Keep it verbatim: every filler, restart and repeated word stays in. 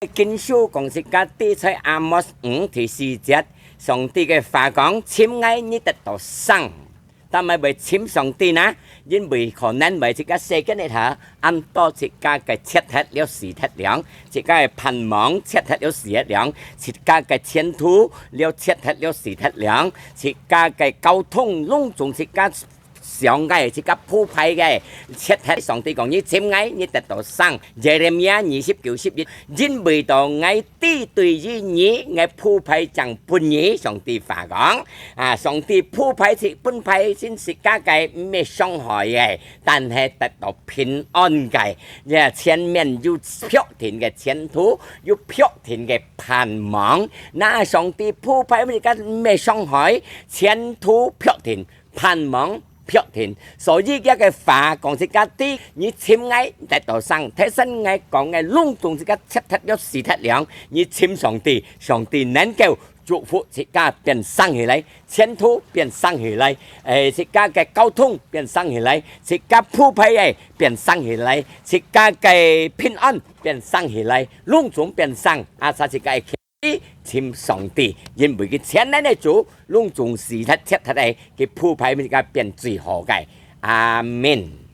經書講自家知在阿摩斯五第四節，上帝个話講：「尋𠊎，你得到生。」做麼个會尋上帝呢？因為可能會自家世間裡頭，恁多自家个切忒了、死忒了，自家个盼望切忒了、死忒了，自家个前途了切忒了、死忒了，自家个交通攏總自家想个，自家鋪排个，切忒。上帝講：「你尋𠊎，你得到生。」耶利米亞二十九十一，因為到𠊎知對於你，𠊎鋪排正分你。上帝話講，啊，上帝鋪排自，分派先自家个，毋係傷害个，但係得到平安个。也前面有確定个前途，有確定个盼望。那上帝鋪排自家毋係傷害，前途確定，盼望確定。所以這个話講自家知，你尋𠊎得到生，提醒𠊎講个攏總自家切忒了、死忒了，你尋上帝，上帝能夠祝福自家變生起來，前途變生起來，誒，自家个交通變生起來，自家鋪排个變生起來，自家个平安變生起來，攏總變生，啊，自家个去尋上帝，因為佢全能个主，攏總死忒、切忒个，佢鋪排自家變最好个。阿們。